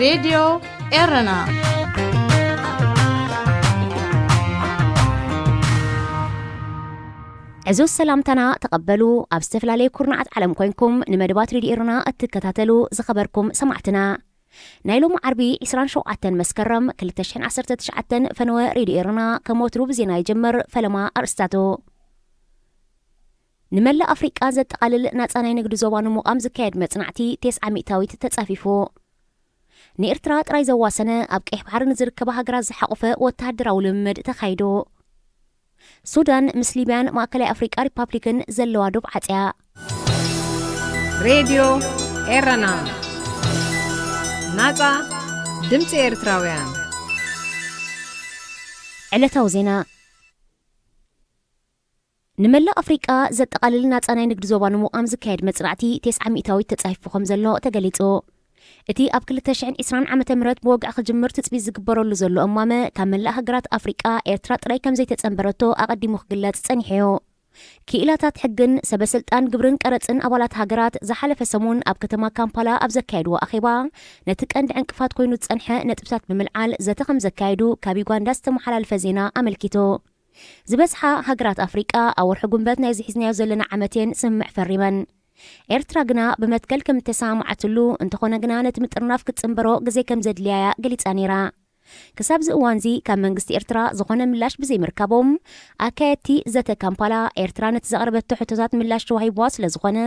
ሬድዮ ኤረና። ዕዙዝ ሰላምታና ተቐበሉ። ኣብ ዝተፈላለየ ኩርናዓት ዓለም ኮይንኩም ንመደባት ሬድዮ ኤረና እትከታተሉ ዝኸበርኩም ሰማዕትና፣ ናይ ሎሚ ዓርቢ ዕስራን ሸውዓተን መስከረም ክልተ ሽሕን ዓሰርተ ትሽዓተን ፈነወ ሬድዮ ኤረና ከም ወትሩ ብዜና ይጀምር። ፈለማ ኣርእስታቱ። ንመላእ ኣፍሪቃ ዘጠቓልል ናጻ ናይ ንግዲ ዞባ ንምቋም ዝካየድ መጽናዕቲ ተስዓ ሚእታዊት ተጻፊፉ። ንኤርትራ ጥራይ ዘዋሰነ ኣብ ቀይሕ ባሕሪ ንዝርከባ ሃገራት ዝሓቖፈ ወተሃደራዊ ልምምድ ተኻይዱ። ሱዳን ምስ ሊብያን ማእከላይ ኣፍሪቃ ሪፓብሊክን ዘለዋ ዶብ ዓጽያ። ሬድዮ ኤረና፣ ናጻ ድምጺ ኤርትራውያን። ዕለታዊ ዜና። ንመላእ ኣፍሪቃ ዘጠቓልል ናጻ ናይ ንግዲ ዞባ ንምቋም ዝካየድ መጽናዕቲ ተስዓ ሚእታዊት ተጻሒፉ ከም ዘሎ ተገሊጹ። እቲ ኣብ ክልተ ሽሕን ዕስራን ዓመተ ምህረት ብወግዒ ክጅምር ትጽቢት ዝግበረሉ ዘሎ እማመ፣ ካብ መላእ ሃገራት ኣፍሪቃ ኤርትራ ጥራይ ከም ዘይተጸንበረቶ ኣቐዲሙ ክግለጽ ጸኒሑ እዩ። ክኢላታት ሕግን ሰበ ስልጣን ግብርን ቀረጽን ኣባላት ሃገራት ዝሓለፈ ሰሙን ኣብ ከተማ ካምፓላ ኣብ ዘካየድዎ ኣኼባ፣ ነቲ ቀንዲ ዕንቅፋት ኮይኑ ዝጸንሐ ነጥብታት ብምልዓል ዘተ ከም ዘካየዱ ካብ ዩጋንዳ ዝተመሓላለፈ ዜና ኣመልኪቱ። ዝበዝሓ ሃገራት ኣፍሪቃ ኣብ ወርሒ ጉንበት ናይዚ ሒዝናዮ ዘለና ዓመት እየን ስምምዕ ፈሪመን። ኤርትራ ግና ብመትከል ከም እተሰማማዓትሉ፣ እንተኾነ ግና ነቲ ምጥርናፍ ክትጽንበሮ ግዜ ከም ዘድልያ እያ ገሊጻ ነይራ። ክሳብ እዚ እዋንዚ ካብ መንግስቲ ኤርትራ ዝኾነ ምላሽ ብዘይምርካቦም፣ ኣካየድቲ ዘተ ካምፓላ፣ ኤርትራ ነቲ ዘቕረበቶ ሕቶታት ምላሽ ተዋሂብዋ ስለ ዝኾነ፣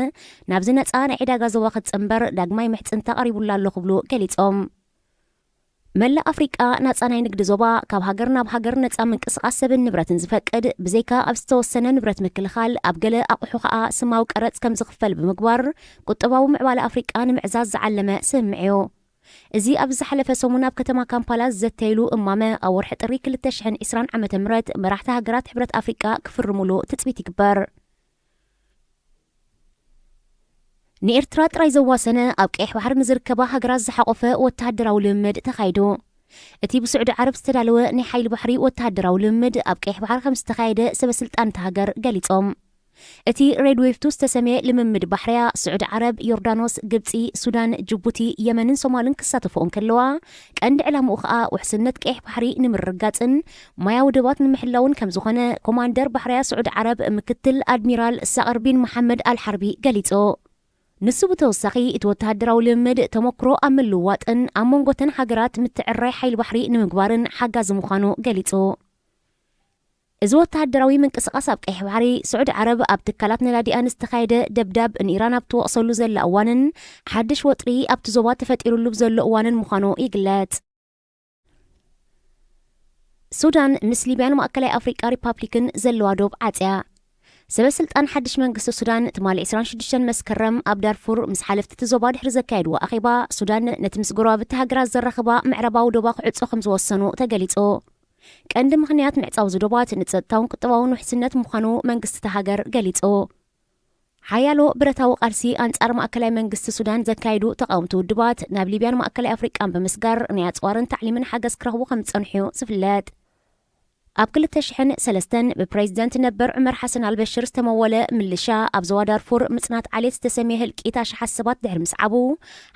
ናብዚ ነጻ ናይ ዕዳጋ ዞባ ክትጽንበር ዳግማይ ምሕጽንታ ቀሪቡላ ኣሎ ክብሉ ገሊጾም። መላእ ኣፍሪቃ ናጻ ናይ ንግዲ ዞባ፣ ካብ ሃገር ናብ ሃገር ነጻ ምንቅስቓስ ሰብን ንብረትን ዝፈቅድ፣ ብዘይካ ኣብ ዝተወሰነ ንብረት ምክልኻል፣ ኣብ ገለ ኣቑሑ ከኣ ስማዊ ቀረጽ ከም ዝኽፈል ብምግባር፣ ቁጠባዊ ምዕባለ ኣፍሪቃ ንምዕዛዝ ዝዓለመ ስምምዕ እዩ። እዚ ኣብዚ ዝሓለፈ ሰሙን ኣብ ከተማ ካምፓላ ዝዘተይሉ እማመ፣ ኣብ ወርሒ ጥሪ ክልተ ሽሕን ዕስራን ዓመተ ምህረት መራሕቲ ሃገራት ሕብረት ኣፍሪቃ ክፍርሙሉ ትጽቢት ይግበር። ንኤርትራ ጥራይ ዘዋሰነ ኣብ ቀይሕ ባሕሪ ንዝርከባ ሃገራት ዝሓቖፈ ወተሃደራዊ ልምምድ ተኻይዱ። እቲ ብስዑዲ ዓረብ ዝተዳለወ ናይ ሓይሊ ባሕሪ ወተሃደራዊ ልምምድ ኣብ ቀይሕ ባሕሪ ከም ዝተኻየደ ሰበ ስልጣን እታ ሃገር ገሊጾም። እቲ ሬድ ዌቭ ቱ ዝተሰምየ ልምምድ ባሕርያ፣ ስዑዲ ዓረብ፣ ዮርዳኖስ፣ ግብጺ፣ ሱዳን፣ ጅቡቲ፣ የመንን ሶማልን ክሳተፍኦ እንከለዋ፣ ቀንዲ ዕላምኡ ከኣ ውሕስነት ቀይሕ ባሕሪ ንምርግጋጽን ማያዊ ዶባት ንምሕላውን ከም ዝኾነ ኮማንደር ባሕርያ ስዑዲ ዓረብ ምክትል ኣድሚራል ሳቕር ቢን መሓመድ ኣልሓርቢ ገሊጹ። ንሱ ብተወሳኺ፣ እቲ ወተሃደራዊ ልምምድ ተመክሮ ኣብ ምልውዋጥን ኣብ መንጎተን ሃገራት ምትዕርራይ ሓይሊ ባሕሪ ንምግባርን ሓጋዚ ምዃኑ ገሊጹ። እዚ ወተሃደራዊ ምንቅስቓስ ኣብ ቀይሕ ባሕሪ፣ ስዑዲ ዓረብ ኣብ ትካላት ነዳዲኣ ንዝተኻየደ ደብዳብ ንኢራን ኣብ ትወቕሰሉ ዘላ እዋንን ሓድሽ ወጥሪ ኣብቲ ዞባ ተፈጢሩሉ ብዘሎ እዋንን ምዃኑ ይግለጽ። ሱዳን ምስ ሊብያን ማእከላይ ኣፍሪቃ ሪፓብሊክን ዘለዋ ዶብ ዓጽያ። ሰበ ስልጣን ሓድሽ መንግስቲ ሱዳን፣ ትማሊ ዕስራን ሽዱሽተን መስከረም ኣብ ዳርፉር ምስ ሓለፍቲ እቲ ዞባ ድሕሪ ዘካየድዎ ኣኼባ፣ ሱዳን ነቲ ምስ ጎረባብቲ ሃገራት ዘራኽባ ምዕራባዊ ዶባ ክዕጾ ከም ዝወሰኑ ተገሊጹ። ቀንዲ ምኽንያት ምዕጻው እዚ ዶባት ንጸጥታውን ቁጠባውን ውሕስነት ምዃኑ መንግስቲ እታ ሃገር ገሊጹ። ሓያሎ ብረታዊ ቃልሲ ኣንጻር ማእከላይ መንግስቲ ሱዳን ዘካየዱ ተቓወምቲ ውድባት ናብ ሊብያን ማእከላይ ኣፍሪቃን ብምስጋር ናይ ኣጽዋርን ታዕሊምን ሓገዝ ክረኽቡ ከም ዝጸንሑ እዩ ዝፍለጥ። ኣብ ክልተ ሽሕን ሰለስተን ብፕሬዚደንት ነበር ዑመር ሓሰን ኣልበሽር ዝተመወለ ምልሻ ኣብ ዞባ ዳርፉር ምጽናት ዓሌት ዝተሰምየ ህልቂት ኣሽሓት ሰባት ድሕሪ ምስዓቡ፣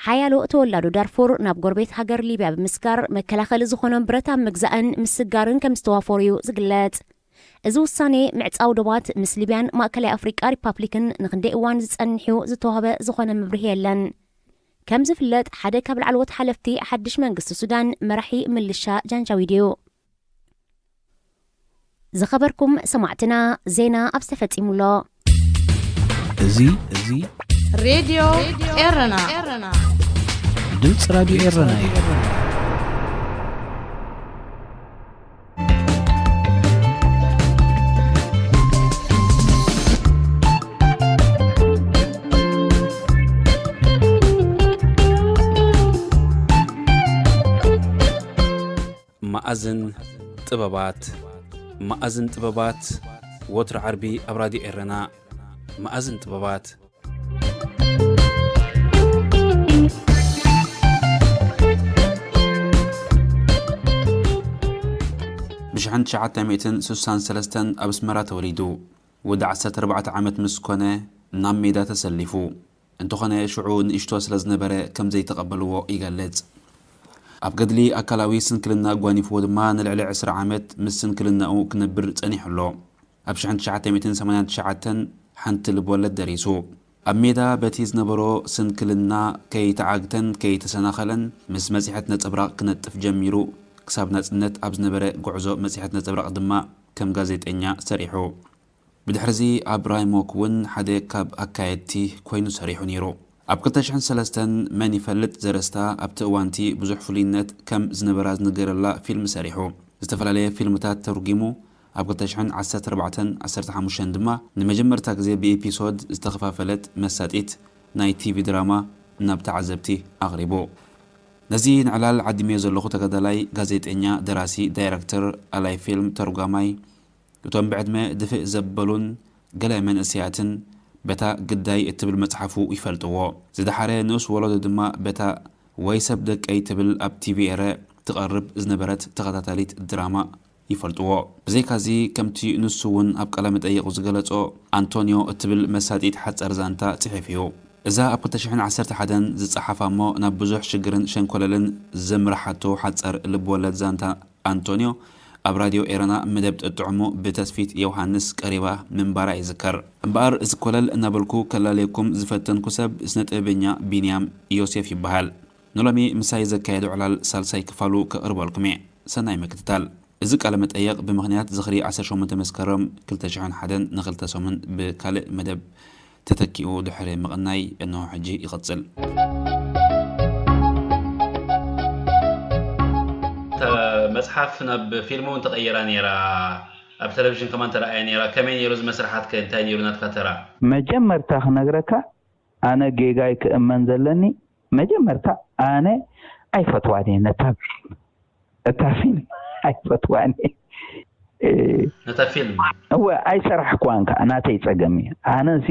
ሓያሎ ተወላዶ ዳርፉር ናብ ጎረቤት ሃገር ሊብያ ብምስጋር መከላኸሊ ዝኾኖም ብረት ኣብ ምግዛእን ምስጋርን ከም ዝተዋፈሩ እዩ ዝግለጽ። እዚ ውሳኔ ምዕጻው ዶባት ምስ ሊብያን ማእከላይ ኣፍሪቃ ሪፓብሊክን ንክንደይ እዋን ዝጸንሕ እዩ ዝተዋህበ ዝኾነ መብርሂ የለን። ከም ዝፍለጥ፣ ሓደ ካብ ላዕለዎት ሓለፍቲ ሓድሽ መንግስቲ ሱዳን መራሒ ምልሻ ጃንጃዊድ እዩ። ዝኸበርኩም ሰማዕትና፣ ዜና ኣብዚ ተፈጺሙ ኣሎ። እዚ፣ እዚ ሬድዮ ኤረና። ድምፂ ራድዮ ኤረና እዩ። መኣዝን ጥበባት። መኣዝን ጥበባት፣ ወትሩ ዓርቢ ኣብ ራድዮ ኤረና። መኣዝን ጥበባት። ብሽሕን ትሽዓተ ሚእትን ስሳን ሰለስተን ኣብ ኣስመራ ተወሊዱ። ወዲ ዓሰርተ ኣርባዕተ ዓመት ምስ ኮነ ናብ ሜዳ ተሰሊፉ። እንተኾነ ሽዑ ንእሽቶ ስለ ዝነበረ ከም ዘይተቐበልዎ ይገልጽ። ኣብ ገድሊ ኣካላዊ ስንክልና ኣጓኒፍዎ ድማ ንልዕሊ ዕስራ ዓመት ምስ ስንክልናኡ ክነብር ጸኒሑ ኣሎ። ኣብ ሽሕን ትሽዓተ ሚእትን ሰማንያን ትሽዓተን ሓንቲ ልብወለድ ደሪሱ። ኣብ ሜዳ በቲ ዝነበሮ ስንክልና ከይተዓግተን ከይተሰናኸለን ምስ መጽሔት ነጸብራቕ ክነጥፍ ጀሚሩ። ክሳብ ናጽነት ኣብ ዝነበረ ጉዕዞ መጽሔት ነጸብራቕ ድማ ከም ጋዜጠኛ ሰሪሑ። ብድሕርዚ ኣብ ራይሞክ እውን ሓደ ካብ ኣካየድቲ ኮይኑ ሰሪሑ ነይሩ። ኣብ ክልተ ሽሕን ሰለስተን መን ይፈልጥ ዘርእስታ ኣብቲ እዋንቲ ብዙሕ ፍሉይነት ከም ዝነበራ ዝንገረላ ፊልም ሰሪሑ። ዝተፈላለየ ፊልምታት ተርጒሙ። ኣብ ክልተ ሽሕን ዓሰርተ ኣርባዕተን ዓሰርተ ሓሙሽተን ድማ ንመጀመርታ ግዜ ብኤፒሶድ ዝተኸፋፈለት መሳጢት ናይ ቲቪ ድራማ ናብ ተዓዘብቲ ኣቕሪቡ። ነዚ ንዕላል ዓዲመዮ ዘለኹ ተጋዳላይ፣ ጋዜጠኛ፣ ደራሲ፣ ዳይረክተር፣ ኣላይ ፊልም፣ ተርጓማይ፣ እቶም ብዕድመ ድፍእ ዘበሉን ገለ መንእሰያትን በታ ግዳይ እትብል መጽሓፉ ይፈልጥዎ። ዝደሓረ ንኡስ ወለዶ ድማ በታ ወይ ሰብ ደቀይ ትብል ኣብ ቲቪ ኤረ ትቐርብ ዝነበረት ተኸታታሊት ድራማ ይፈልጥዎ። ብዘይካዚ፣ ከምቲ ንሱ እውን ኣብ ቃለ መጠይቑ ዝገለጾ፣ ኣንቶንዮ እትብል መሳጢት ሓጻር ዛንታ ጽሒፉ እዩ። እዛ ኣብ ክልተ ሽሕን ዓሰርተ ሓደን ዝጸሓፋ እሞ ናብ ብዙሕ ሽግርን ሸንኮለልን ዘምርሓቶ ሓጻር ልብወለድ ዛንታ ኣንቶንዮ፣ ኣብ ራድዮ ኤረና መደብ ጥጥዑሙ ብተስፊት ዮሃንስ ቀሪባ ምንባራ ይዝከር። እምበኣር፣ እዚ ኮለል እናበልኩ ከላልየኩም ዝፈተንኩ ሰብ ስነ ጥበበኛ ቢንያም ዮሴፍ ይበሃል። ንሎሚ ምሳይ ዘካየዶ ዕላል ሳልሳይ ክፋሉ ከቕርበልኩም እየ። ሰናይ ምክትታል። እዚ ቃለ መጠየቕ ብምኽንያት ዝኽሪ ዓሰርተ ሸሞንተ መስከረም ክልተ ሽሕን ሓደን ንኽልተ ሰሙን ብካልእ መደብ ተተኪኡ ድሕሪ ምቕናይ፣ እንሆ ሕጂ ይቕጽል። እታ መጽሓፍ ናብ ፊልም እውን ተቐይራ ነይራ። ኣብ ቴሌቪዥን ከማን ተረኣያ ነይራ። ከመይ ነይሩ እዚ መስርሓት ከ? እንታይ ነይሩ ናትካ ተራ? መጀመርታ ክነግረካ፣ ኣነ ጌጋይ ክእመን ዘለኒ፣ መጀመርታ ኣነ ኣይፈትዋን እየ ነታ ፊልም። እታ ፊልም ኣይፈትዋን እየ። እ፣ ነታ ፊልም? እወ፣ ኣይሰራሕክዋን ከኣ፣ ናተይ ጸገም እዩ። ኣነ እዚ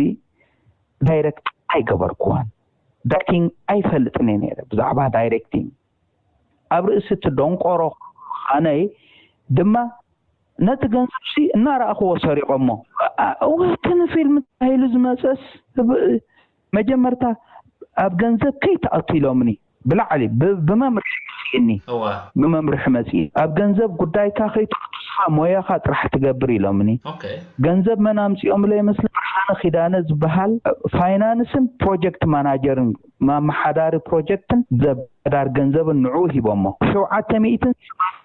ዳይሬክት ኣይገበርክዋን። ዳይሬክቲንግ ኣይፈልጥን እየ ነይረ። ብዛዕባ ዳይሬክቲንግ ኣብ ርእሲ እቲ ደንቆሮ ኻነይ ድማ ነቲ ገንዘብሲ እናረኣኽዎ ሰሪቖሞ። ኣ-፣ እወ፣ እቲ ንፊልም ተባሂሉ ዝመጸስ ብ-፣ መጀመርታ ኣብ ገንዘብ ከይትኣቱ ኢሎምኒ። ብላዕሊ ብ-፣ ብመምርሒ መጺእኒ። እዋ። ብመምርሒ መጺእ። ኣብ ገንዘብ ጉዳይካ ከይትኣቱ፣ ንስኻ ሞያኻ ጥራሕ ትገብር ኢሎምኒ። ኦኬ። ገንዘብ መን ኣምጺኦምለይ ይመስል? ብርሃነ ኪዳነ ዝበሃል ፋይናንስን ፕሮጀክት ማናጀርን፣ ኣመሓዳሪ ፕሮጀክትን ዘበዳር ገንዘብን ንዕኡ ሂቦሞ። ሸውዓተ ሚእትን ሰማንያን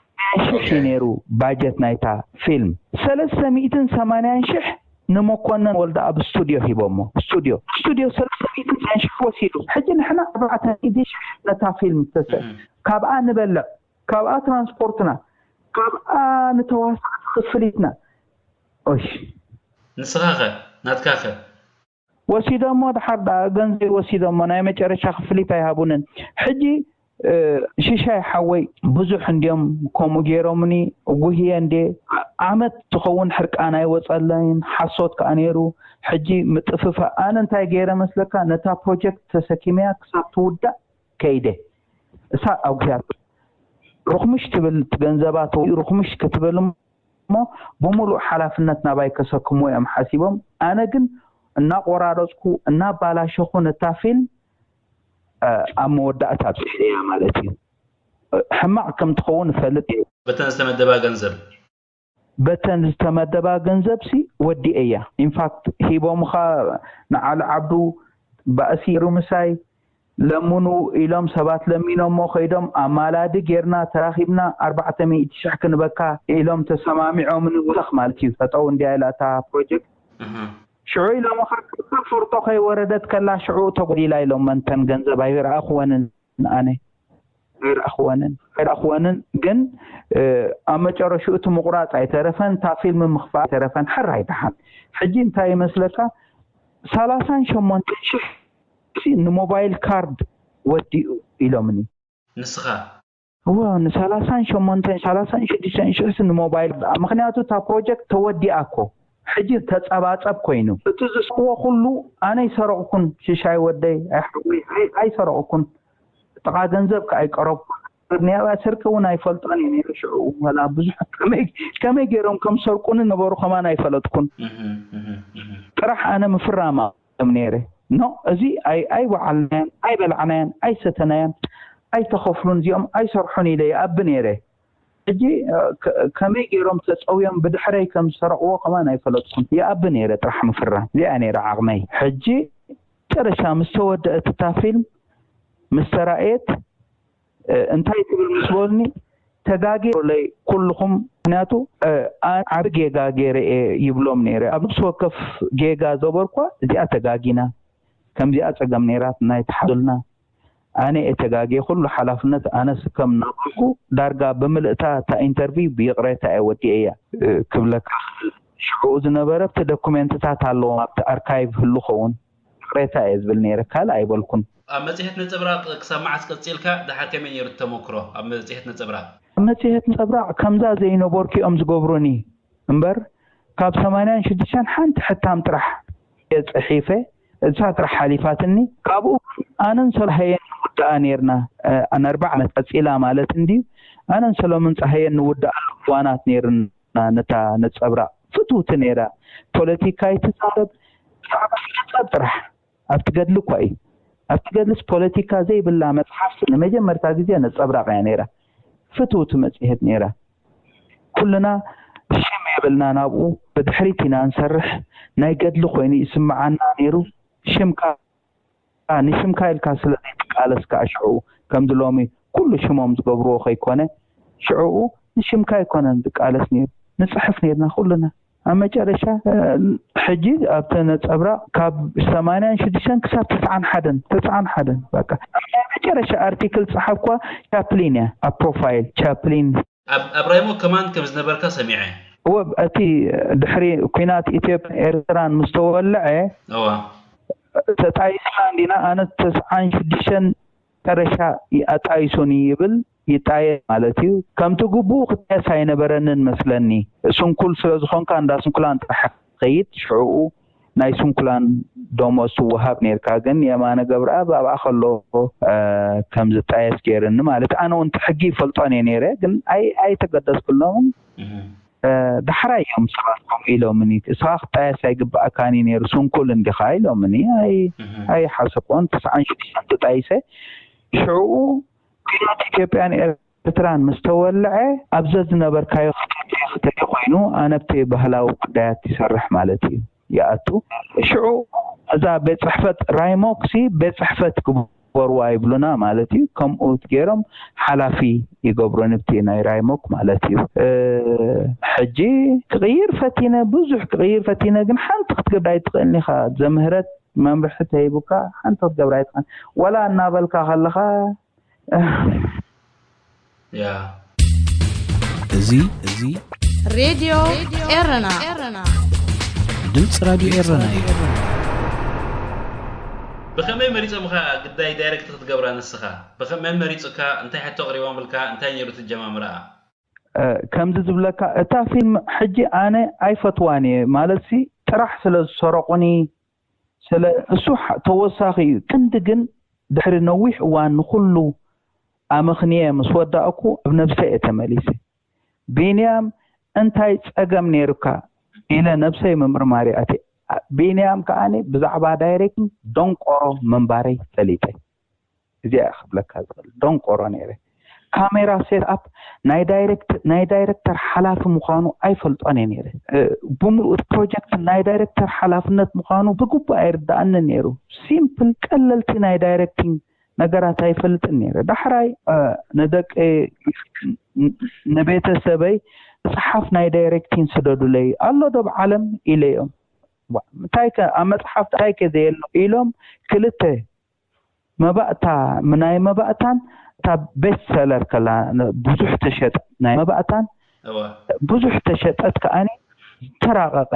ሽሕ እዩ ነይሩ ባጀት ናይታ ፊልም። ሰለስተ ሚእትን ሰማንያን ሽሕ ንመኮነን ወልደኣብ ስቱድዮ ሂቦሞ። ስቱድዮ፣ ስቱድዮ ሰለስተ ሚእትን ሰማንያን ሽሕ ወሲዱ። ሕጂ ንሕና ኣርባዕተ ሚእቲ ሽሕ ነታ ፊልም ተሰ-፣ እም። ካብኣ ንበልዕ፣ ካብኣ ትራንስፖርትና፣ ካብኣ ንተዋሳእቲ ክፍሊትና። ኦሽ። ንስኻ ኸ? ናትካ ኸ? ወሲዶሞ፣ ድሓር ደኣ ገንዘብ ወሲዶሞ፣ ናይ መጨረሻ ክፍሊት ኣይሃቡንን። ሕጂ፣ እ፣ ሽሻይ ሓወይ ብዙሕ እንድዮም ከምኡ ገይሮምኒ፣ ጉህየ እንድየ። ዓ-፣ ዓመት ትኸውን ሕርቃን ኣይወጸለይን፣ ሓሶት ከኣ ነይሩ። ሕጂ ምጥፍፋእ፣ ኣነ እንታይ ገይረ መስለካ? ነታ ፕሮጀክት ተሰኪመያ ክሳብ ትውዳእ ከይደ። እሳ ኣጉህያቶ። ርኽምሽ ትብል፣ እቲ ገንዘባ ተው-፣ ርኽምሽ ክትብል እሞ ብምሉእ ሓላፍነት ናባይ ከሰክሙ እዮም ሓሲቦም። ኣነ ግን እናቆራረጽኩ፣ እናባላሸኹ ነታ ፊልም፣ እ፣ ኣብ መወዳእታ ኣብጺሐያ ማለት እዩ። እ፣ ሕማቕ ከም ትኸውን እፈልጥ እየ። በተን ዝተመደባ ገንዘብ? በተን ዝተመደባ ገንዘብሲ ወዲኤያ። ኢንፋክት ሂቦምኻ ንዓሊ ዓብዱ ባእሲ ሩምሳይ ለምኑ ኢሎም ሰባት ለሚኖሞ ከይዶም ኣማላዲ ጌርና ተራኺብና ኣርባዕተ ሚእቲ ሽሕ ክንበካ ኢሎም ተሰማሚዖምኒ ወሰኽ ማለት እዩ። ጠጠው እንድያ ኢላ እታ ፕሮጀክት። እህ። ሽዑ ኢሎምኻ ካብ ፍርጦ ከይወረደት ከላ ሽዑ ተጎዲላ ኢሎም መንተን ገንዘብ ኣይረኣኽወንን ኣነ። ኣይረኣኽወንን፣ ኣይረኣኽወንን። ግን፣ እ፣ ኣብ መጨረሽኡ እቲ ምቑራጽ ኣይተረፈን፣ እታ ፊልም ምኽፋእ ኣይተረፈን። ሕራይ ደሓን። ሕጂ እንታይ ይመስለካ? ሰላሳን ሸሞንተን ሽሕ ንሞባይል ካርድ ወዲኡ ኢሎምኒ። ንስኻ? እወ፣ ንሰላሳን ሸሞንተን፣ ሰላሳን ሽዱሽተን ሽሕስ ንሞባይል፣ ምኽንያቱ እታ ፕሮጀክት ተወዲኣ እኮ። ሕጂ ተጸባጸብ ኮይኑ። እቲ ዝስርሕዎ ኩሉ ኣነ ኣይሰረቕኩን፣ ሽሻይ ወደይ፣ ኣይ ሓወይ፣ ኣይ-፣ ኣይሰረቕኩን። ጥቓ ገንዘብ ከ ኣይቀረብኩን። ንያባ ስርቂ እውን ኣይፈልጦን እየ ነይረ ሽዑ። ወላ ብዙሕ ከመይ፣ ከመይ ገይሮም ከም ሰርቁኒ ነበሩ ከማን ኣይፈለጥኩን። እህ፣ እህ፣ እህ። ጥራሕ ኣነ ምፍራም ኣቕም ነይረ። ኖ፣ እዚ ኣይ-፣ ኣይወዓልናዮን፣ ኣይበላዕናዮን፣ ኣይሰተናዮን። ኣይተኸፍሉን፣ እዚኦም ኣይሰርሑን ኢለ ይኣቢ ነይረ። ሕጂ ከመይ ገይሮም ተፀውዮም ብድሕረይ ከም ዝሰረቕዎ ከማን ኣይፈለጥኩን። ይኣቢ ነይረ ጥራሕ ምፍራም፣ እዚኣ ነይረ ዓቕመይ። ሕጂ መጨረሻ ምስ ተወደአት እታ ፊልም ምስ ተራእየት እንታይ ትብል ምስ በሉኒ፣ ተጋጌ ለይ ኩልኹም፣ ምክንያቱ ዓቢ ጌጋ ገይረ እየ ይብሎም ነይረ። ኣብ ነብሲ ወከፍ ጌጋ ዘበርኳ እዚኣ ተጋጊና፣ ከምዚኣ ጸገም ነይራት ናይ ተሓዙልና፣ ኣነ እየ ተጋጌ፣ ኩሉ ሓላፍነት ኣነ ስከም እናበልኩ ዳርጋ ብምልእታ እታ ኢንተርቪው ብይቕሬታ እየ ወዲኤያ ክብለካ። ሽዑ ዝነበረ ኣብቲ ዶኩሜንትታት ኣለዎም ኣብቲ ኣርካይቭ ህሉ ኸውን። ይቕሬታ እየ ዝብል ነይረ፣ ካልእ ኣይበልኩን። ኣብ መጽሔት ነጸብራቕ ክሳብ መዓስ ቀጺልካ? ደሓር ከመይ ነይሩ እቲ ተመክሮ ኣብ መጽሔት ነጸብራቕ? ኣብ መጽሔት ነጸብራቕ ከምዛ ዘይነበርኩ እዮም ዝገብሩኒ እምበር፣ ካብ ሰማንያን ሽዱሽተን ሓንቲ ሕታም ጥራሕ እየ ጽሒፈ፣ እሳ ጥራሕ ሓሊፋትኒ። ካብኡ ኣነን ሰሎምን ንውድኣ ነይርና። ኣነ ኣርባዕ ዓመት ቀጺላ ማለት እንድዩ። ኣነን ሰሎምን ጸሃየን ንውድኣሉ እዋናት ነይርና። ነታ ነጸብራቕ ፍትውቲ ነይራ። ፖለቲካ ይትዛረብ፣ ብዛዕባ ስነ ጥበብ ጥራሕ። ኣብቲ ገድሊ እኳ እዩ። ኣብቲ ገድልስ ፖለቲካ ዘይብላ መጽሓፍ ንመጀመርታ ግዜ ነጸብራቕ እያ ነይራ። ፍትውቲ መጽሔት ነይራ። ኩልና ሽም የብልና ናብኡ፣ ብድሕሪት ኢና ንሰርሕ። ናይ ገድሊ ኮይኑ ይስምዓና ነይሩ። ሽምካ ንሽምካ ኢልካ ስለ ዘይትቃለስ ከኣ ሽዑ ከምዚ ሎሚ ኩሉ ሽሞም ዝገብርዎ ከይኮነ፣ ሽዑኡ ንሽምካ ኣይኮነን ዝቃለስ ነይሩ። ንጽሕፍ ነይርና ኩልና። ኣብ መጨረሻ ሕጂ ኣብቲ ነጸብራቕ ካብ ሰማንያን ሽዱሽተን ክሳብ ተስዓን ሓደን፣ ተስዓን ሓደን በቃ። ኣብ ናይ መጨረሻ ኣርቲክል ጸሓፍኳ ቻፕሊን እያ፣ ኣብ ፕሮፋይል ቻፕሊን። ኣብ ኣብ ራይሞክ ከማን ከም ዝነበርካ ሰሚዐ። እወ፣ እቲ ድሕሪ ኲናት ኢትዮጵያን ኤርትራን ምስ ተወልዐ እዋ። ተጣይስና እንዲና፣ ኣነ ተስዓን ሽዱሽተን መጨረሻ ኣጣይሱኒ ይብል፣ ይጣየ ማለት እዩ። ከምቲ ግቡኡ ክጣየስ ኣይነበረንን መስለኒ። ስንኩል ስለ ዝኾንካ እንዳ ስንኩላን ጥራሕ ከይድ፣ ሽዕኡ ናይ ስንኩላን ደሞዝ ትወሃብ ነይርካ። ግን የማነ ገብረኣብ ኣብኣ ከሎ ከም ዝጣየስ ገይርኒ ማለት። ኣነ እውን እቲ ሕጊ ይፈልጦን እየ ነይረ፣ ግን ኣይ ኣይተገደስኩሎምን። ዳሕራይ እዮም ሰባት ከምኡ ኢሎምኒ፣ እስኻ ክጣየስ ኣይግባኣካን እዩ ነይሩ፣ ስንኩል እንዲኻ ኢሎምኒ። ኣይ ኣይሓሰብኩን። ተስዓን ሽዱሽተን ተጣይሰ። ሽዕኡ ኲናት ኢትዮጵያን ኤርትራን ምስ ተወልዐ፣ ኣብ ዘዝነበርካዮ ከተድልዮ ከተድልዮ ኮይኑ፣ ኣነ ኣብቲ ባህላዊ ጉዳያት ይሰርሕ ማለት እዩ፣ ይኣቱ። ሽዑ እዛ ቤት ጽሕፈት ራይሞክሲ ቤት ጽሕፈት ግበርዋ ይብሉና ማለት እዩ። ከምኡ ገይሮም ሓላፊ ይገብሩኒ ኣብቲ ናይ ራይሞክ ማለት እዩ። ሕጂ ክቕይር ፈቲነ፣ ብዙሕ ክቕይር ፈቲነ፣ ግን ሓንቲ ክትገብር ኣይትኽእልን ኢኻ። ዘምህረት መምርሒ ተሂቡካ ሓንቲ ክትገብር ኣይትኽእልን። ወላ እናበልካ ከለኻ ያ እዚ እዚ ሬድዮ ኤረና ድምፂ ራድዮ ኤረና እዩ። ብኸመይ መሪጾምኻ ግዳይ ዳይሬክት ክትገብራ ንስኻ? ብኸመይ መሪጹካ? እንታይ ሕቶ ኣቕሪቦምልካ? እንታይ ነይሩ እቲ ኣጀማምራኣ? ከምዚ ዝብለካ፣ እታ ፊልም ሕጂ ኣነ ኣይፈትዋን እየ፣ ማለትሲ ጥራሕ ስለ ዝሰረቑኒ፣ ስለ እሱ ተወሳኺ እዩ። ክንዲ ግን ድሕሪ ነዊሕ እዋን ንኹሉ ኣመኽንየ ምስ ወዳእኩ ኣብ ነብሰይ እየ ተመሊሰ። ቢንያም እንታይ ጸገም ነይሩካ ኢለ ነብሰይ ምምርማር እየ ኣትየ። ቢንያም ከኣ ብዛዕባ ዳይሬክቲንግ ደንቆሮ ምንባረይ ፈሊጠ። እዚኣ እየ ክብለካ ዝኽእል፣ ደንቆሮ ነይረ። ካሜራ ሴት ኣፕ ናይ ዳይሬክት ናይ ዳይሬክተር ሓላፊ ምዃኑ ኣይፈልጦን እየ ነይረ። ብምሉእ እቲ ፕሮጀክት ናይ ዳይሬክተር ሓላፍነት ምዃኑ ብግቡእ ኣይርዳኣንን ነይሩ። ሲምፕል ቀለልቲ ናይ ዳይሬክቲንግ ነገራት ኣይፈልጥን ነይረ። ዳሕራይ ንደቂ ንቤተሰበይ መፅሓፍ ናይ ዳይሬክቲንግ ስደዱለይ ኣሎ ዶ ኣብ ዓለም ኢለዮም። እንታይ ከ ኣብ መፅሓፍ እንታይ ከ ዘየሎ ኢሎም ክልተ መባእታ ናይ መባእታን እታ ቤስት ሰለር ከላ ብዙሕ ተሸጠ ናይ መባእታን ብዙሕ ተሸጠት ከኣኒ ዝተራቐቐ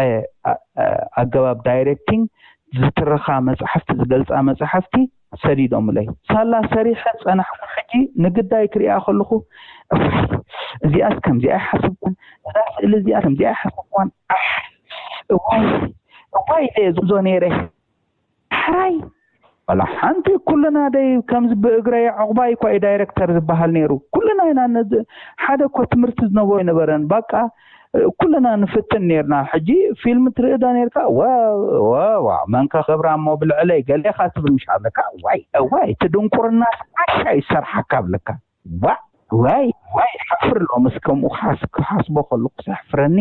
ኣገባብ ዳይሬክቲንግ ዝትርኻ መፅሓፍቲ ዝገልፃ መፅሓፍቲ ሰዲዶምለይ። ሳላ ሰሪሐ ዝፀናሕኩ ሕጂ ንግዳይ ክሪኣ ከለኹ እዚኣስ ከምዚኣ ኣይሓሰብኩን፣ እዛ ስእሊ እዚኣ ከምዚኣ ኣይሓሰብኩን፣ ኣሕ እዋይ እዋይ ኢለ እየ ዝብሎ ነይረ። ሕራይ ዋላ ሓንቲ ኩልና ደይ ከምዚ ብእግረይ ዕቑባይ እኳ እዩ ዳይሬክተር ዝበሃል ነይሩ። ኩልና ኢና ነዚ ሓደ እኮ ትምህርቲ ዝነበሮ ኣይነበረን። በቃ ኩልና ንፍትን ነርና። ሕጂ ፊልም ትርኢ ዶ ነርካ? ዋ ዋ ዋ መንከ ክብራ እሞ ብልዕለይ ገሌኻ ትብል ምሽ ኣለካ። ዋይ ዋይ እቲ ድንቁርና ዓሻ ይሰርሓካ ብለካ። ዋ ዋይ ዋይ ሓፍር ሎም እስከምኡ ክሓስቦ ከለኩ ዘሕፍረኒ።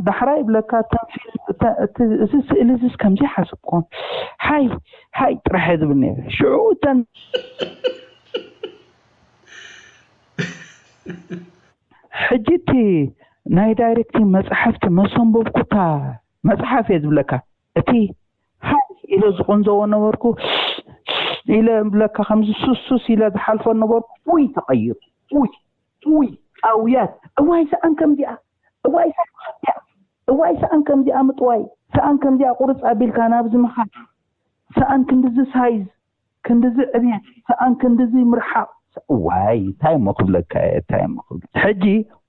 ዳሕራይ ብለካ እተን ፊልም እዚ ስእሊ እዚ ከምዚ ሓስብኮን ሓይ ሓይ ጥራሕ ዝብል ነይረ። ሽዑ እተን ሕጂ እቲ ናይ ዳይሬክቲንግ መፅሓፍቲ መሰንበብኩታ መፅሓፍ እየ ዝብለካ። እቲ ሃይ ኢለ ዝቆንዘዎ ነበርኩ ኢለ ብለካ ከምዚ ሱስ ሱስ ኢለ ዝሓልፎ ነበርኩ። ውይ ተቐይሩ። ውይ ውይ ጣውያት እዋይ ሰኣን ከምዚኣ እዋይ ሰኣን ከምዚኣ እዋይ ሰኣን ከምዚኣ ምጥዋይ ሰኣን ከምዚኣ ቁርፅ ኣቢልካ ናብዚ ምኻድ ሰኣን ክንድዚ ሳይዝ ክንድዚ ዕብየት ሰኣን ክንድዚ ምርሓቕ ዋይ እንታይ እሞ ክብለካ እየ እንታይ እሞ ክብል ሕጂ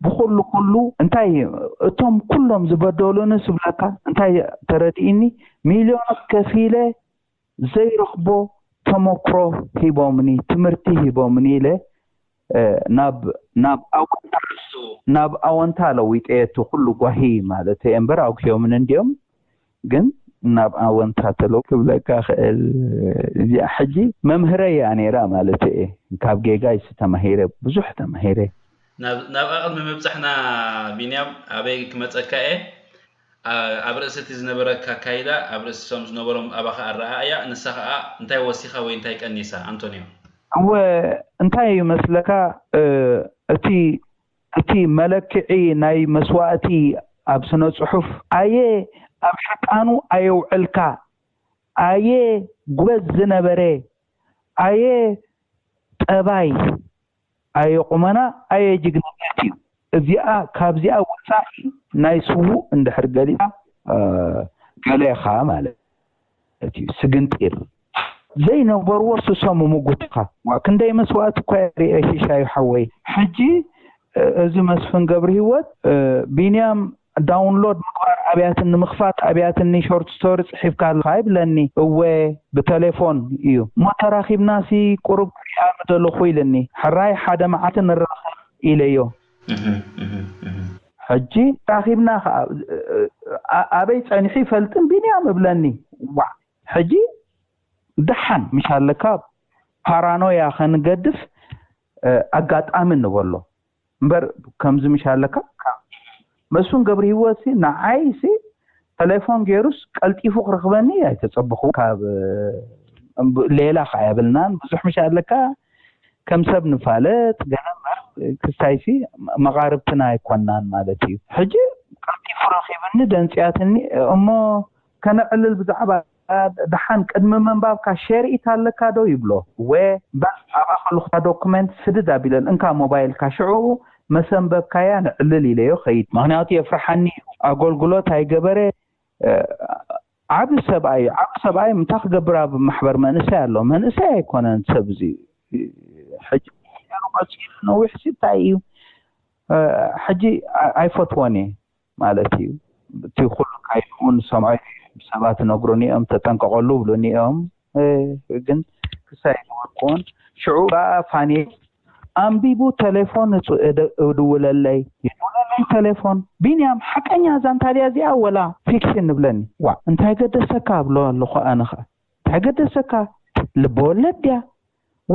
ብኩሉ ኩሉ እንታይ እቶም ኩሎም ዝበደሉኒ ስብለካ እንታይ ተረዲእኒ ሚልዮናት ከፊለ ዘይረኽቦ ተመክሮ ሂቦምኒ ትምህርቲ ሂቦምኒ ኢለ ናብ ናብ ኣወንታ ናብ ኣወንታ ለዊጠየቱ ኩሉ ጓሂ ማለት እየ እምበር ኣጉህዮምን እንዲኦም ግን ናብ ኣወንታ ተለው ክብለካ ክእል እዚኣ ሕጂ መምህረ እያ ነይራ ማለት እየ ካብ ጌጋ ይስ ተማሂረ ብዙሕ ተማሂረ ናብ ኣቕድሚ ምብፃሕና ቢንያም ኣበይ ክመፀካ እየ ኣብ ርእሲ እቲ ዝነበረካ ኣካይዳ ኣብ ርእሲ ሶም ዝነበሮም ኣባኻ ኣረኣእያ ንሳ ኸዓ እንታይ ወሲኻ ወይ እንታይ ቀኒሳ ኣንቶንዮ እወ እንታይ እዩ መስለካ እቲ እቲ መለክዒ ናይ መስዋእቲ ኣብ ስነ ጽሑፍ ኣየ ኣብ ሕቃኑ ኣየውዕልካ ኣየ ጎበዝ ዝነበረ ኣየ ጠባይ ኣየ ቁመና ኣየ ጅግንነት እዩ እዚኣ ካብዚኣ ወፃኢ ናይ ስዉእ እንድሕር ገሊፃ ገሌኻ ማለት እዩ ስግንጢር ዘይነበርዎ ስሶም ምጉትኻ ዋ ክንደይ መስዋእቲ እኳ ሪኤ ሽሻዩ ሓወይ ሕጂ እዚ መስፍን ገብረ ህይወት ቢንያም download ምግባር ኣብያትኒ ምኽፋት ኣብያትኒ short story ፅሒፍካ ኣለኻ ይብለኒ እወ ብቴሌፎን እዩ እሞ ተራኺብናሲ ቁሩብ ክሪኣ ምደለኹ ኢልኒ ሕራይ ሓደ መዓልቲ ንራኸብ ኢለዮ ሕጂ ራኺብና ከዓ ኣበይ ፀኒሑ ይፈልጥን ቢንያም እብለኒ ዋዕ ሕጂ ደሓን ምሽ ኣለካ ፓራኖያ ከንገድፍ ኣጋጣሚ ንበሎ እምበር ከምዚ ምሽ ኣለካ መስፍን ገብረ ህይወት ንዓይ ሲ ተሌፎን ገይሩስ ቀልጢፉ ክረኽበኒ ኣይተፀበኹ ካብ ሌላ ከዓ የብልናን ብዙሕ ምሽ ኣለካ ከም ሰብ ንፋለጥ ገለ እምበር ክስታይ ሲ መቓርብትና ኣይኮናን ማለት እዩ ሕጂ ቀልጢፉ ረኺብኒ ደንፅያትኒ እሞ ከነዕልል ብዛዕባ ደሓን ቅድሚ ምንባብካ ሸርኢት ኣለካ ዶ ይብሎ ወ በል ኣብኣ ከለኹ እታ ዶኩመንት ስድድ ኣቢለን እንካ ሞባይልካ ሽዑ መሰንበብካያ ንዕልል ኢለዮ ኸይድ ምኽንያቱ የፍርሓኒ እዩ ኣገልግሎት ኣይገበረ ዓቢ ሰብኣይ እዩ ዓቢ ሰብኣይ ምታ ክገብር ኣብ ማሕበር መንእሰይ ኣሎ መንእሰይ ኣይኮነን ሰብ እዚ ሕጂ ቀፂሉ ነዊሕ ሲ እንታይ እዩ ሕጂ ኣይፈትዎን እየ ማለት እዩ እቲ ኩሉ ካይድኡ ንሰምዖ ሰባት ነግሩኒ እዮም ተጠንቀቀሉ ብሉኒ እዮም ግን ክሳይ ዝወድቅዎን ሽዑ ብኣ ፋኒ ኣንቢቡ ቴሌፎን እድውለለይ ይድውለለይ ቴሌፎን ቢንያም ሓቀኛ እዛ እንታድያ እዚኣ ወላ ፊክሽን ንብለኒ ዋ እንታይ ገደሰካ ኣብሎ ኣለኹ ኣነ ኸዓ እንታይ ገደሰካ ልበወለድ ድያ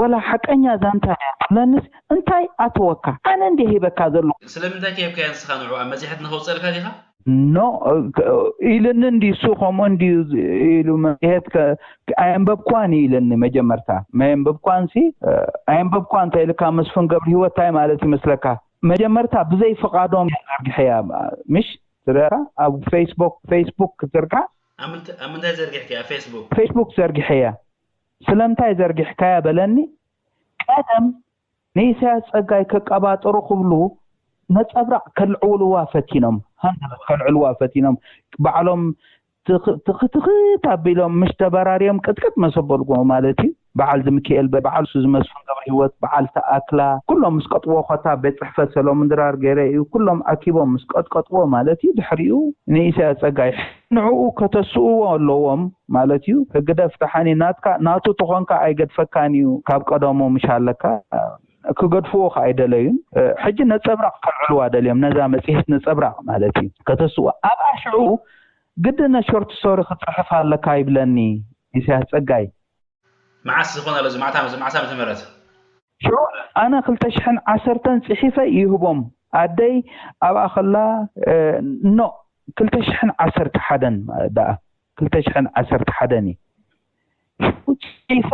ወላ ሓቀኛ ዛንታ ድያ ትብለንስ እንታይ ኣተወካ ኣነ እንድየ ሂበካ ዘለኹ ስለምንታይ ከ ሂብካያ ንስኻ ንዕኡ ኣብ መፅሄት ንኸውፀልካ ዲኻ ኖ ኢልኒ እንዲ እሱ ከምኡ እንዲ ኢሉ መፅሄት ኣየንበብኳን ኢልኒ መጀመርታ መየንበብኳን ሲ ኣየንበብኳን እንተ ኢልካ መስፍን ገብረ ህይወት እንታይ ማለት ይመስለካ መጀመርታ ብዘይ ፍቓዶም ዘርግሐያ ምሽ ትረራ ኣብ ፌስቡክ ፌስቡክ ክትርካ ኣብ ምንታይ- ኣብ ምንታይ ዘርጊሕካያ ፌስቡክ ፌስቡክ ዘርግሐያ ስለምንታይ ዘርጊሕካያ በለኒ ቀደም ንኢሳያስ ጸጋይ ከቀባጥሩ ክብሉ ነጸብራቕ ከልዕውልዋ ፈቲኖም ሃንደበት ከልዕልዋ ፈቲኖም ባዕሎም ትኽትኽት ኣቢሎም ምሽ ተበራርዮም ቅጥቅጥ መሰበልጎ ማለት እዩ በዓል ዝምክኤል በዓል ሱ ዝመስፍን ገብረ ህይወት በዓል ተኣክላ ኩሎም ምስ ቀጥዎ ኮታ ቤት ፅሕፈት ሰሎምን ድራር ገይረ እዩ ኩሎም ኣኪቦም ምስ ቀጥቀጥዎ ማለት እዩ ድሕሪኡ ንኢሳያስ ፀጋይ ንዕኡ ከተስእዎ ኣለዎም ማለት እዩ ህግደፍ ተሓኒ ናትካ ናቱ ተኾንካ ኣይገድፈካን እዩ ካብ ቀደሙ ምሽ ኣለካ ክገድፍዎ ከ ኣይደለዩን። ሕጂ ነጸብራቕ ከልዕልዋ ደልዮም፣ ነዛ መጽሔት ነጸብራቕ ማለት እዩ። ከተስዋ ኣብኣ ሽዑ ግድነ ሾርት ስቶሪ ክትጽሕፍ ኣለካ ይብለኒ ኢሳያስ ጸጋይ። መዓስ ዝኾነ ኣሎ እዚ ማዕታ መዓስ ዓመተ ምህረት? ሽዑ ኣነ ክልተ ሽሕን ዓሰርተን ጽሒፈ ይህቦም ኣደይ ኣብኣ ከላ ኖ ክልተ ሽሕን ዓሰርተ ሓደን ደኣ ክልተ ሽሕን ዓሰርተ ሓደን እዩ። ሽዑ ጽሒፈ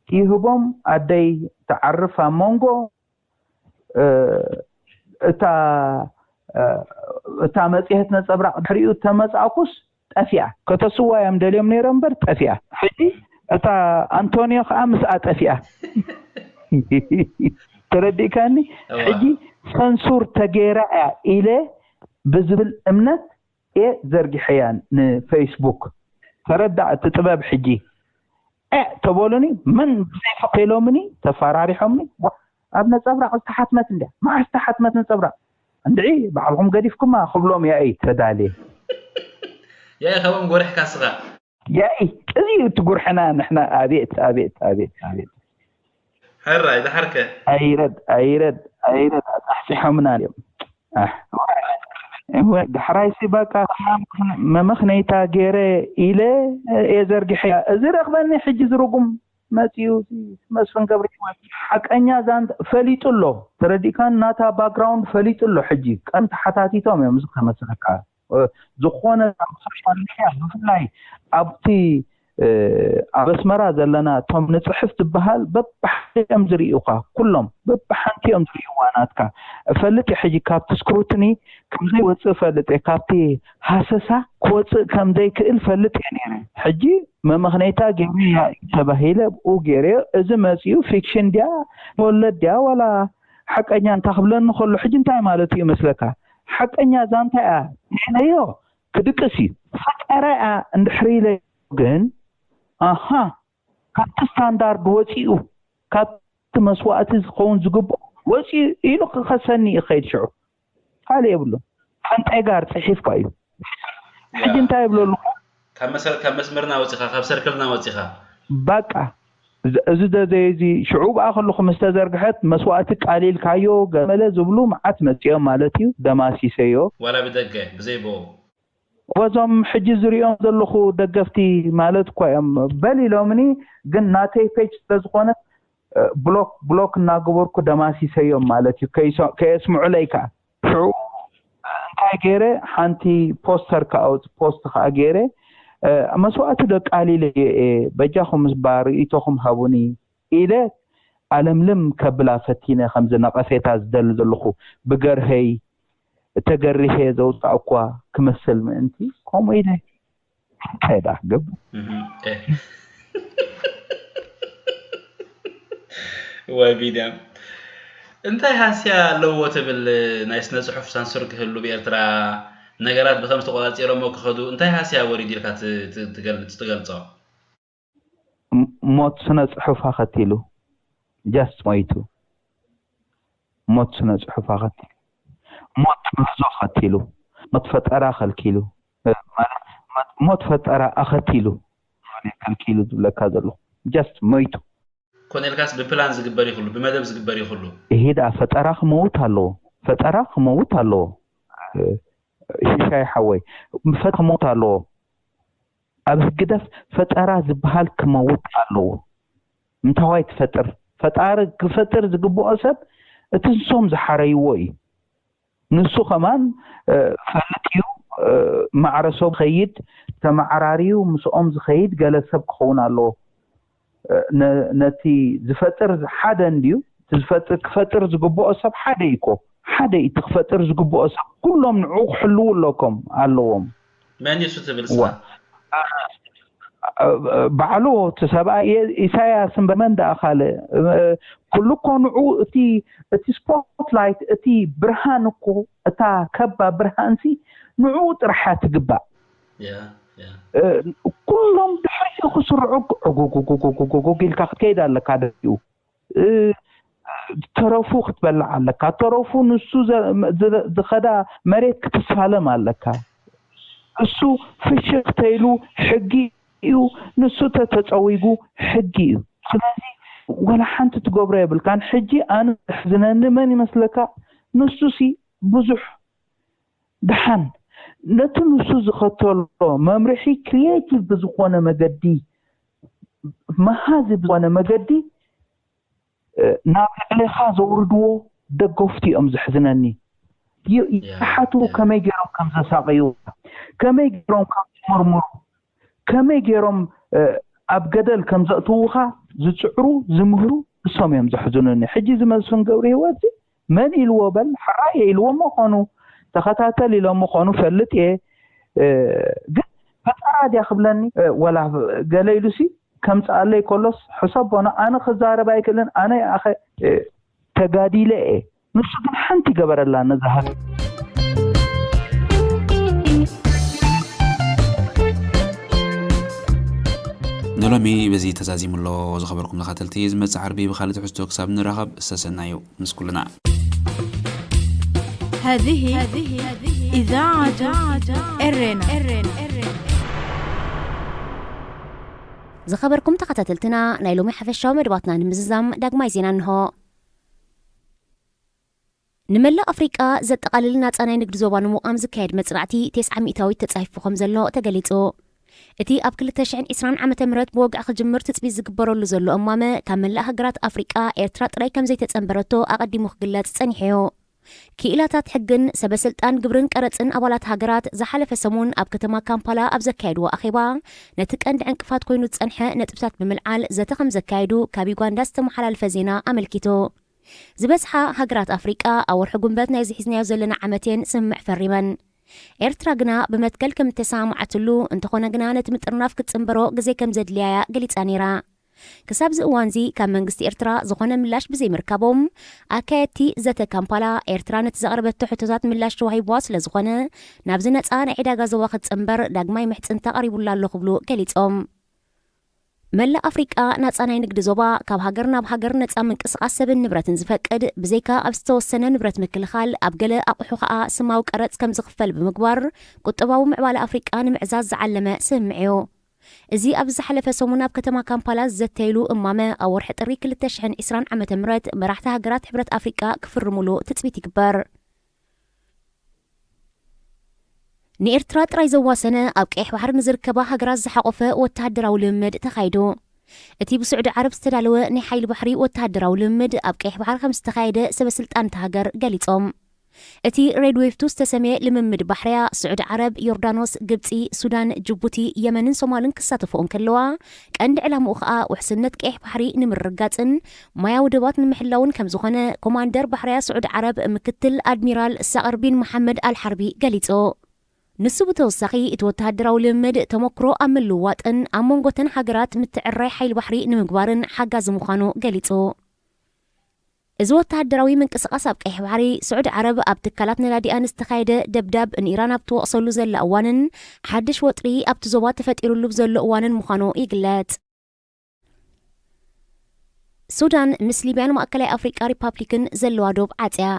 ይህቦም ኣደይ ትዓርፍ ኣብ መንጎ እታ እታ መጽሔት ነጸብራቕ ድሕሪኡ ተመጻእኩስ ጠፊኣ። ከተስዋ እዮም ደልዮም ነይሮም እምበር ጠፊኣ። ሕጂ እታ ኣንቶንዮ ከዓ ምስኣ ጠፊኣ። ተረዲእካኒ? ሕጂ ሰንሱር ተገይራ እያ ኢለ ብዝብል እምነት እየ ዘርጊሐያ ንፌስቡክ። ተረዳእ እቲ ጥበብ። ሕጂ እ ተበሉኒ፣ ምን ብዘይ ፍቕዲ ኢሎምኒ፣ ተፈራሪሖምኒ። ኣብ ነጸብራቕ ዝተሓትመት እንድያ። መዓስ ዝተሓትመት ነጸብራቕ? እንድዒ ባዕልኹም ገዲፍኩማ ክብሎም ያኢ ተዳልየ። ያኢ ካብኦም ጎሪሕካ ስኻ። ያኢ እዚ እዩ እቲ ጉርሕና ንሕና። ኣቤት ኣቤት ኣቤት ኣቤት። ሕራይ ድሓርከ። ኣይረድ ኣይረድ ኣይረድ ኣጻሕጺሖምና እዮም። ዳሕራይሲ በቃ መመኽነይታ ገይረ ኢለ እየ ዘርጊሐያ። እዚ ረኽበኒ ሕጂ ዝርጉም መፅዩ መስፍን ገብረ ሕወት ሓቀኛ ዛንት ፈሊጡ ኣሎ። ተረዲእካ ናታ ባክግራውንድ ፈሊጡ ኣሎ። ሕጂ ቀን ተሓታቲቶም እዮም እዚ ከመስለካ ዝኾነ ኣብ ሶሻል ሚድያ ብፍላይ ኣብቲ ኣብ ኣስመራ ዘለና እቶም ንፅሕፍ ዝበሃል በብሓንቲ እዮም ዝርእዩኻ። ኩሎም በብሓንቲ እዮም ዝርእይዋ ናትካ። እፈልጥ እየ ሕጂ ካብቲ ስክሩትኒ ከምዘይወፅእ እፈልጥ እየ። ካብቲ ሃሰሳ ክወፅእ ከምዘይክእል ፈልጥ እየ ነይረ። ሕጂ መመኽነይታ ገይሩ እያ ተባሂለ ብኡ ገይረዮ። እዚ መፂኡ ፊክሽን ድያ ወለድ ድያ ዋላ ሓቀኛ እንታ ክብለኒ ከሎ ሕጂ እንታይ ማለት እዩ ይመስለካ? ሓቀኛ ዛንታ እያ ኢለዮ ክድቅስ እዩ። ፈጠራ እያ እንድሕር ኢለ ግን ኣሃ ካብቲ ስታንዳርድ ወፂኡ ካብቲ መስዋእቲ ዝኸውን ዝግብኦ ወፂኡ ኢሉ ክኸሰኒ እዩ ክኸይድ ሽዑ ካልእ የብሉን። ፈንጠይ ጋር ፅሒፍኳ እዩ። ሕጂ እንታይ ይብለሉ? ካብ መስመርና ወፂኻ ካብ ሰርክልና ወፂኻ ባቃ እዚ ደዘይ እዚ ሽዑ ብኣ ከለኹ ምስ ተዘርግሐት መስዋእቲ ቃሊልካዮ ገመለ ዝብሉ መዓት መፂኦም ማለት እዩ። ደማሲሰዮ ዋላ ብደገ ብዘይ ብኡ በዞም ሕጂ ዝሪኦም ዘለኹ ደገፍቲ ማለት እኳ እዮም በል ኢሎምኒ፣ ግን ናተይ ፔጅ ስለዝኾነ ብሎክ ብሎክ እናገበርኩ ደማሲሰዮም ማለት እዩ። ከይሰ- ከየስምዑለይ ከዓ ሽዑ እንታይ ገይረ ሓንቲ ፖስተር ከዓ ኣውፅ- ፖስት ከዓ ገይረ መስዋእቲ ደቃሊለ እየ በጃኹም እባ ርእይቶኹም ሃቡኒ ኢለ ኣለምልም ከብላ ፈቲነ ከምዚ ነቐፌታ ዝደሊ ዘለኹ ብገርሀይ ተገሪሐ ዘውፃእኳ ክመስል ምእንቲ ከምኡ ኢለ እንታይ ደኣ ክገብር ወይ ቢንያም እንታይ ሃስያ ኣለዎ ትብል ናይ ስነ ፅሑፍ ሳንሱር ክህሉ ብኤርትራ ነገራት ብከምዚ ተቆፃፂሮሞ ክኸዱ እንታይ ሃስያ ወሪዱ ኢልካ ትገልፆ ሞት ስነ ፅሑፍ ኣኸቲሉ just ሞይቱ ሞት ስነ ፅሑፍ ኣኸቲሉ ሞት ምህዞ ከቲሉ ሞት ፈጠራ ከልኪሉ ሞት ፈጠራ ኣኸቲሉ ከልኪሉ ዝብለካ ዘሎ just ሞይቱ ኮነ ኢልካስ ብፕላን ዝግበር ይኽሉ ብመደብ ዝግበር ይኽሉ ይሄ ደኣ ፈጠራ ክመውት ኣለዎ ፈጠራ ክመውት ኣለዎ ሽሻይ ሓወይ ፈጠራ ክመውት ኣለዎ ኣብ ህግደፍ ፈጠራ ዝበሃል ክመውት ኣለዎ ምንታዋይ ትፈጥር ፈጣሪ ክፈጥር ዝግብኦ ሰብ እቲ ንሶም ዝሓረይዎ እዩ ንሱ ከማን ፈልጥ እዩ ማዕረ ሰብ ዝኸይድ ተመዓራርዩ ምስኦም ዝኸይድ ገለ ሰብ ክኸውን ኣለዎ ነቲ ዝፈጥር ሓደ እንድዩ ዝፈጥር ክፈጥር ዝግብኦ ሰብ ሓደ እዩ እኮ ሓደ እዩ ክፈጥር ዝግብኦ ሰብ ኩሎም ንዕኡ ክሕልው ኣለኮም ኣለዎም መን እዩ እሱ ትብል ባዕሉ እቲ ሰብኣይ ኢሳያስ እምበር መን ደኣ ካልእ ኩሉ እኮ ንዑ እቲ እቲ ስፖትላይት እቲ ብርሃን እኮ እታ ከባ ብርሃንሲ ንዑ ጥራሕ ትግባእ ኩሎም ድሕሪኡ ክስርዑ ዕጉጉጉጉጉጉጉ ኢልካ ክትከይድ ኣለካ ደኡ ተረፉ ክትበልዕ ኣለካ ተረፉ ንሱ ዝኸዳ መሬት ክትሳለም ኣለካ እሱ ፍሽኽ ተይሉ ሕጊ እዩ ንሱ ተተፀዊጉ ሕጊ እዩ ስለዚ ወላ ሓንቲ ትገብሮ የብልካን። ሕጂ ኣነ ዘሕዝነኒ መን ይመስለካ? ንሱ ሲ ብዙሕ ደሓን ነቲ ንሱ ዝኸተሎ መምርሒ ክሪኤቲቭ ብዝኾነ መገዲ፣ መሃዚ ብዝኾነ መገዲ ናብ ልዕሌኻ ዘውርድዎ ደገፍቲ እዮም ዘሕዝነኒ። ይሓቱ ከመይ ገይሮም ከም ዘሳቀዩ፣ ከመይ ገይሮም ከም ዝምርምሩ፣ ከመይ ገይሮም ኣብ ገደል ከም ዘእትውኻ ዝፅዕሩ ዝምህሩ እሶም እዮም ዘሕዝኑኒ። ሕጂ ዝመስፍን ገብረ ህይወት መን ኢልዎ በል ሕራይ ኢልዎ ምኾኑ፣ ተኸታተል ኢሎም ምኾኑ ፈልጥ እየ። ግን ፈጠራ ድያ ክብለኒ ወላ ገለ ኢሉሲ ከምፅኣለይ ከሎስ ሕሰቦ፣ ኣነ ክዛረብ ኣይክእልን፣ ኣነ ይኣኸ ተጋዲለ እየ። ንሱ ግን ሓንቲ ገበረላ ነዛ ሃገር። ንሎሚ በዚ ተዛዚሙ ኣሎ። ዝኸበርኩም ተኸታተልቲ፣ ዝመጽእ ዓርቢ ብኻልእ ትሕዝቶ ክሳብ ንራኸብ ሰሰናዩ ምስ ኩልና። هذه إذاعة إرينا. ዝኸበርኩም ተኸታተልትና፣ ናይ ሎሚ ሓፈሻዊ መደባትና ንምዝዛም ዳግማይ ዜና እንሆ። ንመላእ ኣፍሪቃ ዘጠቓልል ናጻ ናይ ንግዲ ዞባ ንምቋም ዝካየድ መጽናዕቲ ተስዓ ሚእታዊት ተጻሒፉ ከም ዘሎ ተገሊጹ። እቲ ኣብ ክልተ ሽሕን ዕስራን ዓመተ ምህረት ብወግዒ ክጅምር ትጽቢት ዝግበረሉ ዘሎ እማመ ካብ መላእ ሃገራት ኣፍሪቃ ኤርትራ ጥራይ ከም ዘይተጸንበረቶ ኣቐዲሙ ክግለጽ ጸኒሑ እዩ። ክኢላታት ሕግን ሰበ ስልጣን ግብርን ቀረጽን ኣባላት ሃገራት ዝሓለፈ ሰሙን ኣብ ከተማ ካምፓላ ኣብ ዘካየድዎ ኣኼባ ነቲ ቀንዲ ዕንቅፋት ኮይኑ ዝጸንሐ ነጥብታት ብምልዓል ዘተ ከም ዘካየዱ ካብ ዩጋንዳ ዝተመሓላለፈ ዜና ኣመልኪቱ። ዝበዝሓ ሃገራት ኣፍሪቃ ኣብ ወርሒ ጉንበት ናይዚ ሒዝናዮ ዘለና ዓመት እየን ስምምዕ ፈሪመን። ኤርትራ ግና ብመትከል ከም እተሰማማዓትሉ፣ እንተኾነ ግና ነቲ ምጥርናፍ ክትጽንበሮ ግዜ ከም ዘድልያ እያ ገሊጻ ነይራ። ክሳብ እዚ እዋንዚ ካብ መንግስቲ ኤርትራ ዝኾነ ምላሽ ብዘይምርካቦም፣ ኣካየድቲ ዘተ ካምፓላ ኤርትራ ነቲ ዘቕረበቶ ሕቶታት ምላሽ ተዋሂብዋ ስለ ዝኾነ፣ ናብዚ ነጻ ናይ ዕዳጋ ዞባ ክትጽንበር ዳግማይ ምሕጽንታ ቀሪቡላ ኣሎ ክብሉ ገሊጾም። መላእ ኣፍሪቃ ናጻ ናይ ንግዲ ዞባ ካብ ሃገር ናብ ሃገር ነጻ ምንቅስቓስ ሰብን ንብረትን ዝፈቅድ፣ ብዘይካ ኣብ ዝተወሰነ ንብረት ምክልኻል ኣብ ገለ ኣቑሑ ከኣ ስማዊ ቀረጽ ከም ዝኽፈል ብምግባር ቁጠባዊ ምዕባለ ኣፍሪቃ ንምዕዛዝ ዝዓለመ ስምምዕ እዩ። እዚ ኣብ ዝሓለፈ ሰሙን ኣብ ከተማ ካምፓላ ዝዘተይሉ እማመ ኣብ ወርሒ ጥሪ ክልተ ሽሕን ዕስራን ዓመተ ምህረት መራሕቲ ሃገራት ሕብረት ኣፍሪቃ ክፍርሙሉ ትጽቢት ይግበር። ንኤርትራ ጥራይ ዘዋሰነ ኣብ ቀይሕ ባሕሪ ንዝርከባ ሃገራት ዝሓቖፈ ወተሃደራዊ ልምምድ ተኻይዱ። እቲ ብስዑዲ ዓረብ ዝተዳለወ ናይ ሓይሊ ባሕሪ ወተሃደራዊ ልምምድ ኣብ ቀይሕ ባሕሪ ከም ዝተኻየደ ሰበ ስልጣን እታ ሃገር ገሊጾም። እቲ ሬድ ዌቭ ቱ ዝተሰምየ ልምምድ ባሕርያ ስዑዲ ዓረብ፣ ዮርዳኖስ፣ ግብጺ፣ ሱዳን፣ ጅቡቲ፣ የመንን ሶማልን ክሳተፍኦ እንከለዋ፣ ቀንዲ ዕላምኡ ከኣ ውሕስነት ቀይሕ ባሕሪ ንምርግጋጽን ማያዊ ዶባት ንምሕላውን ከም ዝኾነ ኮማንደር ባሕርያ ስዑዲ ዓረብ ምክትል ኣድሚራል ሳቕር ቢን መሓመድ ኣልሓርቢ ገሊጹ። ንሱ ብተወሳኺ እቲ ወተሃደራዊ ልምምድ ተመክሮ ኣብ ምልውዋጥን ኣብ መንጎተን ሃገራት ምትዕርራይ ሓይሊ ባሕሪ ንምግባርን ሓጋዚ ምዃኑ ገሊጹ። እዚ ወተሃደራዊ ምንቅስቓስ ኣብ ቀይሕ ባሕሪ ስዑዲ ዓረብ ኣብ ትካላት ነዳዲኣ ንዝተኻየደ ደብዳብ ንኢራን ኣብ ትወቕሰሉ ዘላ እዋንን ሓድሽ ወጥሪ ኣብቲ ዞባ ተፈጢሩሉ ብዘሎ እዋንን ምዃኑ ይግለጽ። ሱዳን ምስ ሊብያን ማእከላይ ኣፍሪቃ ሪፓብሊክን ዘለዋ ዶብ ዓጽያ።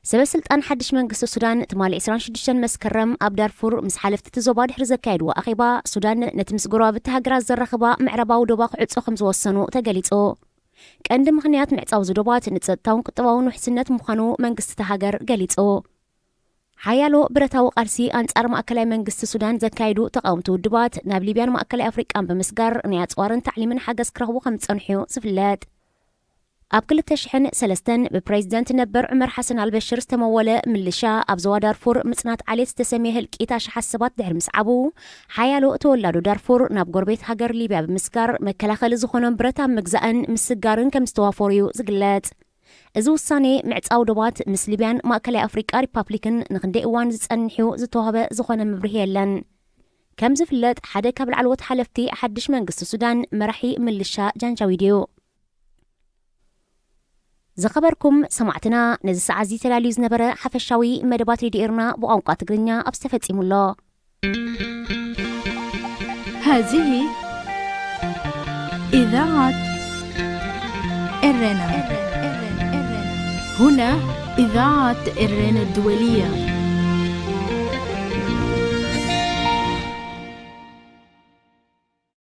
ሰበ ስልጣን ሓድሽ መንግስቲ ሱዳን ትማሊ ዕስራን ሽዱሽተን መስከረም ኣብ ዳርፉር ምስ ሓለፍቲ እቲ ዞባ ድሕሪ ዘካየድዎ ኣኼባ፣ ሱዳን ነቲ ምስ ጎረባብቲ ሃገራት ዘራኽባ ምዕራባዊ ዶባ ክዕጾ ከም ዝወሰኑ ተገሊጹ። ቀንዲ ምኽንያት ምዕጻው እዚ ዶባት ንጸጥታውን ቁጠባውን ውሕስነት ምዃኑ መንግስቲ እታ ሃገር ገሊጹ። ሓያሎ ብረታዊ ቃልሲ ኣንጻር ማእከላይ መንግስቲ ሱዳን ዘካየዱ ተቓወምቲ ውድባት ናብ ሊብያን ማእከላይ ኣፍሪቃን ብምስጋር ናይ ኣጽዋርን ታዕሊምን ሓገዝ ክረኽቡ ከም ዝጸንሑ እዩ ዝፍለጥ። ኣብ ክልተ ሽሕን ሰለስተን ብፕሬዚደንት ነበር ዑመር ሓሰን ኣልበሽር ዝተመወለ ምልሻ ኣብ ዞባ ዳርፉር ምጽናት ዓሌት ዝተሰምየ ህልቂት ኣሽሓት ሰባት ድሕሪ ምስዓቡ፣ ሓያሎ ተወላዶ ዳርፉር ናብ ጎረቤት ሃገር ሊብያ ብምስጋር መከላኸሊ ዝኾኖም ብረት ኣብ ምግዛእን ምስጋርን ከም ዝተዋፈሩ እዩ ዝግለጽ። እዚ ውሳኔ ምዕጻው ዶባት ምስ ሊብያን ማእከላይ ኣፍሪቃ ሪፓብሊክን ንክንደይ እዋን ዝጸንሕ እዩ ዝተዋህበ ዝኾነ መብርሂ የለን። ከም ዝፍለጥ፣ ሓደ ካብ ላዕለዎት ሓለፍቲ ሓድሽ መንግስቲ ሱዳን መራሒ ምልሻ ጃንጃዊድ እዩ። ዝኸበርኩም ሰማዕትና፣ ነዚ ሰዓት እዚ ተዳልዩ ዝነበረ ሓፈሻዊ መደባት ሬድዮ ኤርና ብቋንቋ ትግርኛ ኣብዚ ተፈጺሙ ኣሎ። هذه إذاعة إرنا. هنا إذاعة إرنا الدولية.